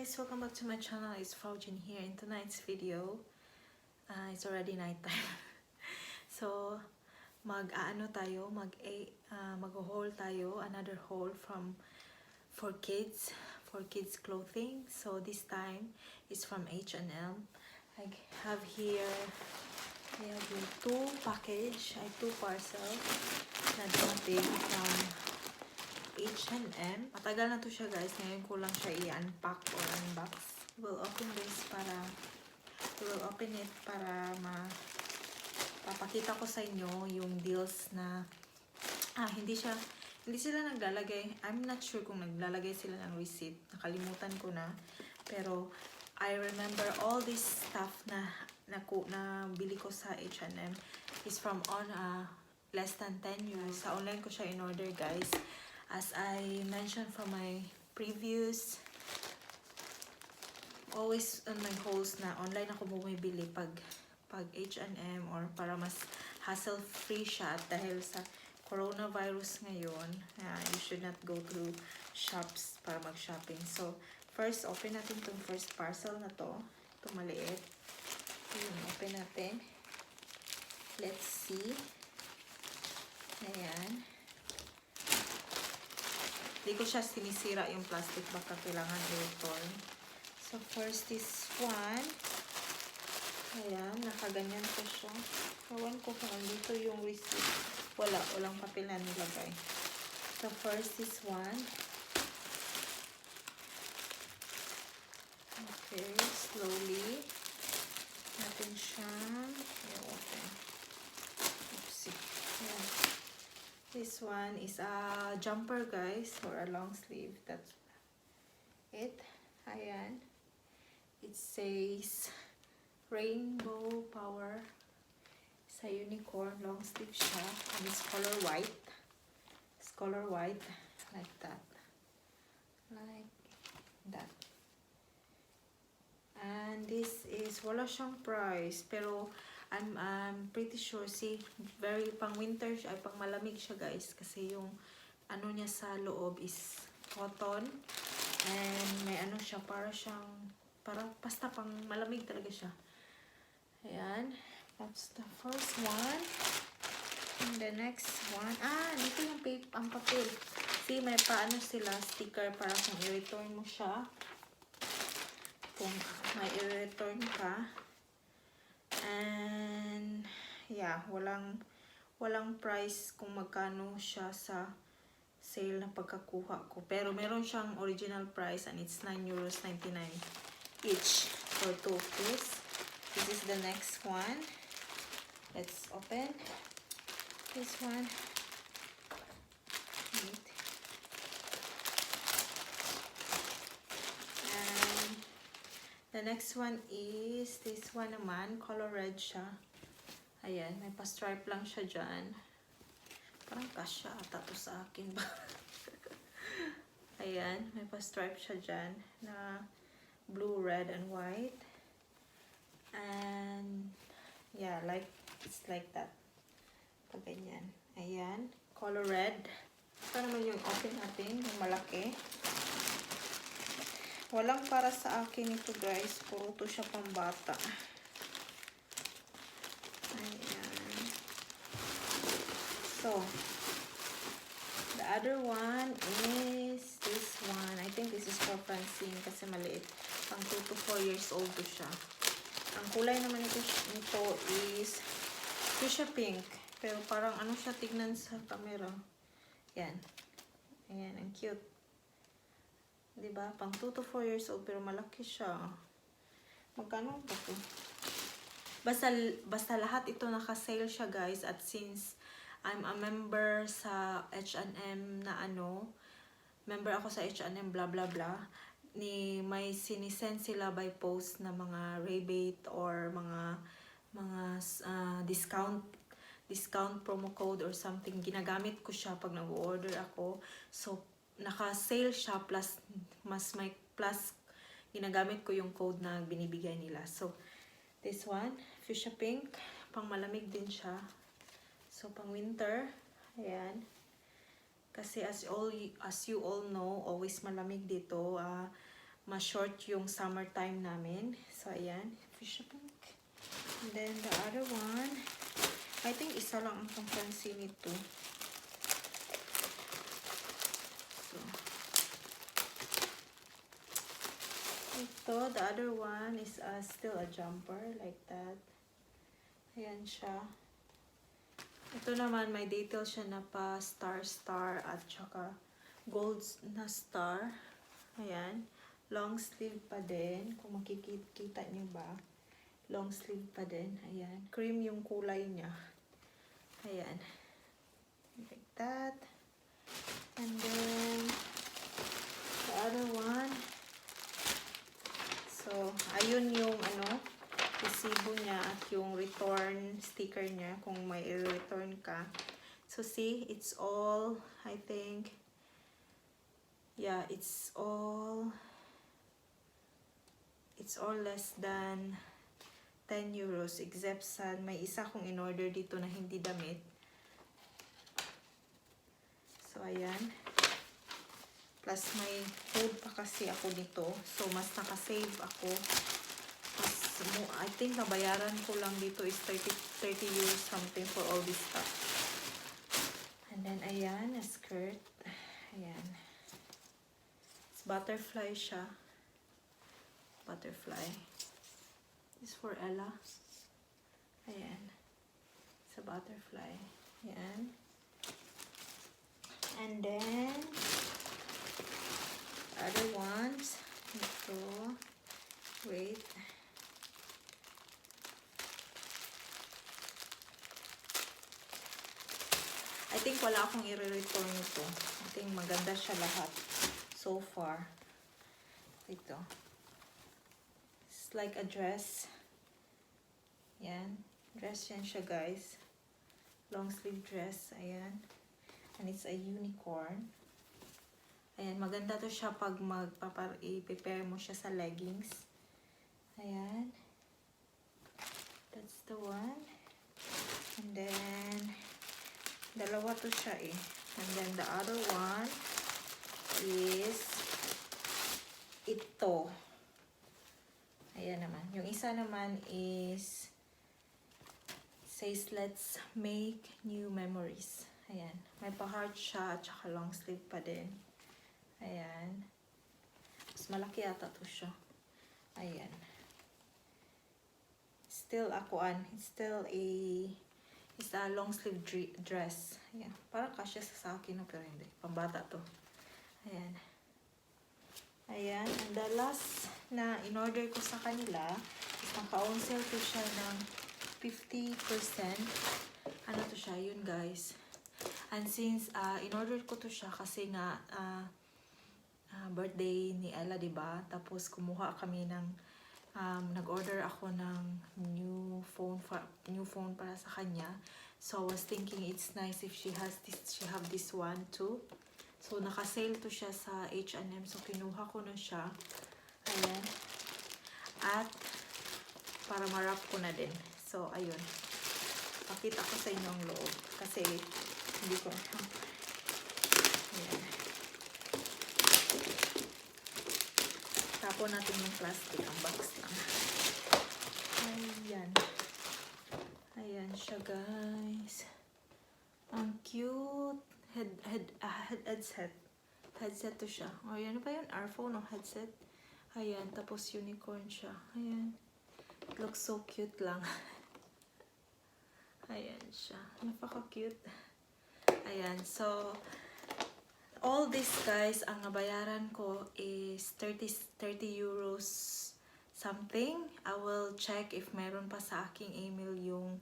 guys, welcome back to my channel. It's Frau Jene here. In tonight's video, it's already night time. So, mag-haul tayo, another haul for kids clothing. So this time is from H&M. I have here yung two parcels na dumating from H&M. Matagal na to siya guys. Ngayon ko lang siya i-unpack or unbox. We'll open it para papakita ko sa inyo yung deals na hindi sila naglalagay. I'm not sure kung naglalagay sila ng receipt. Nakalimutan ko na. Pero I remember all this stuff na bili ko sa H&M is from less than 10 euros. Sa online ko siya in order guys. As I mentioned from my previous, always on my hauls na online ako bumibili pag H&M or para mas hassle-free siya dahil sa coronavirus ngayon. You should not go through shops para mag-shopping. So, first, open natin itong first parcel na to. Ito maliit. Open natin. Let's see. Ayan. Hindi ko siya sinisira yung plastic, baka kailangan i-return. So, first this one. Ayan, nakaganyan ko siya. Ewan ko kung andito yung receipt. Walang papel na nilagay. So, first this one. Okay, slowly. Natin siyang i-open. Oopsie. Ayan. This one is a jumper guys, or a long sleeve. That's it. Ayan. It says Rainbow Power. It's a unicorn, long sleeve siya. And it's color white. It's color white. Like that. Like that. And this is, wala siyang price. Pero I'm pretty sure, see, very pang winter siya, ay pang malamig siya guys. Kasi yung ano niya sa loob is cotton. And may ano siya, parang basta pang malamig talaga siya. Ayan. That's the first one. And the next one, dito yung ang papel. See, may paano sila, sticker para kung i-return mo siya. Kung may i-return ka. And yeah, walang price kung magkano siya sa sale na pagkakuha ko. Pero meron siyang original price and it's 9.99 € each for 2 of this. This is the next one. Let's open this one. Wait. The next one is this one naman, color red siya. Ayan, may pa-stripe lang siya dyan. Parang kasya ata to sa akin ba? Ayan, may pa-stripe siya dyan na blue, red, and white. And yeah, it's like that. Pag ganyan. Ayan, color red. Ito naman yung open natin, yung malaki. Walang para sa akin ito guys. Puro to siya pang bata. Ayan. So, the other one is this one. I think this is for Francine kasi maliit. Pang 2 to 4 years old to siya. Ang kulay naman nito is fuchsia pink. Pero parang ano siya tignan sa camera. Yan. Ayan, ang cute. Diba? Pang 2 to 4 years old, pero malaki siya. Magkano ba ito? Basta lahat ito naka-sale siya, guys. At since I'm a member sa H&M na member ako sa H&M, blah, blah, blah, may sinisend sila by post na mga rebate or mga discount promo code or something. Ginagamit ko siya pag nag-order ako. So, naka-sale siya plus ginagamit ko yung code na binibigay nila. So, this one, fuchsia pink, pang malamig din siya. So, pang winter, ayan. Kasi as you all know, always malamig dito. ma-short yung summertime namin. So, ayan. Fish pink. And then, the other one, I think isa lang ang pangpansin nito. So, ito, the other one is still a jumper, like that. Ayan siya. Ito naman, may detail siya na pa star at saka gold na star. Ayan. Long sleeve pa din. Kung makikita nyo ba. Long sleeve pa din. Ayan. Cream yung kulay niya. Ayan. Like that. And then, the other one. So, ayun yung resibo niya at yung return sticker niya kung may i-return ka. So, see, it's all, I think, yeah, it's all less than 10 euros except sa may isa kong in-order dito na hindi damit. So, ayan. Plus, may code pa kasi ako dito. So, mas nakasave ako. Mas, I think, nabayaran ko lang dito is 30 euros something for all this stuff. And then, ayan, a skirt. Ayan. It's butterfly siya. Butterfly. This is for Ella. Ayan. It's a butterfly. Ayan. And then, other ones. Ito. Wait. I think wala akong i-return ito. I think maganda siya lahat. So far. Ito. It's like a dress. Yan. Dress yan siya, guys. Long sleeve dress. Ayan. And it's a unicorn. Ayan. Maganda to siya pag i-prepare mo siya sa leggings. Ayan. That's the one. And then, dalawa to siya eh. And then the other one is ito. Ayan naman. Yung isa naman is says, let's make new memories. Ayan. May pa-heart siya at saka long sleeve pa din. Ayan. Mas malaki ata to siya. Ayan. Still it's still it's a long sleeve dress. Ayan. Parang kasya sa akin, no? Pero hindi. Pambata to. Ayan. Ayan. And the last na in-order ko sa kanila is naka-on sale to siya ng 50%. Ano to siya? Yun, guys. And since in-order ko to siya kasi nga birthday ni Ella, diba? Tapos kumuha kami ng nag-order ako ng new phone para sa kanya. So I was thinking it's nice if she have this one too. So naka-sale to siya sa H&M. So kinuha ko na siya. Ayan. At para ma-wrap ko na din. So ayun. Pakita ko sa inyo ang loob kasi hindi ko. Ayan. Tapon natin yung plastic, ang box lang. Ayan. Ayan siya, guys. Ang cute. Headset. Headset to siya. O, yan ba yun? Phone o headset? Ayan. Tapos unicorn siya. Ayan. It looks so cute lang. Ayan siya. Napaka-cute. Ayan. So, all this, guys, ang nabayaran ko is 30 euros something. I will check if meron pa sa aking email yung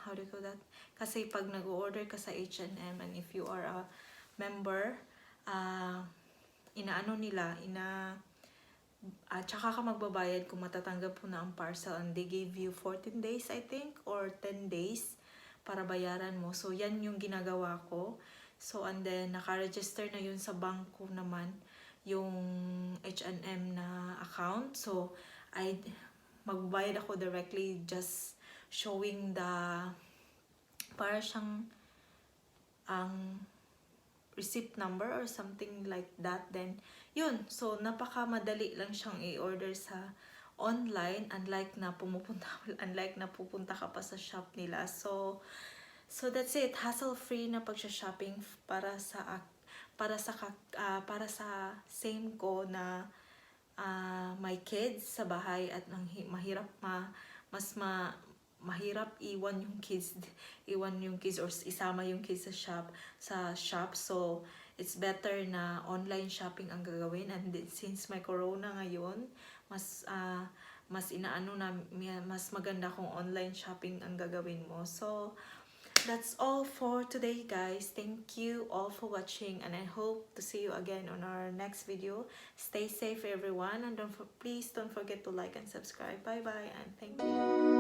how do you call that? Kasi pag nag-order ka sa H&M and if you are a member, inaano nila, tsaka ka magbabayad kung matatanggap mo na ang parcel, and they gave you 14 days, I think, or 10 days para bayaran mo. So, yan yung ginagawa ko. So, and then, naka-register na yun sa bangko naman, yung H&M na account. So, magbabayad ako directly, just showing the, para siyang, receipt number or something like that. Then yun, so napaka madali lang siyang i-order sa online, unlike na pupunta ka pa sa shop nila. So that's it, hassle free na pagsha-shopping para sa same ko na my kids sa bahay, at mahirap iwan yung kids or isama yung kids sa shop. So it's better na online shopping ang gagawin, and since may corona ngayon, mas maganda kung online shopping ang gagawin mo. So that's all for today, guys. Thank you all for watching, and I hope to see you again on our next video. Stay safe, everyone, and please don't forget to like and subscribe. Bye bye, and thank you.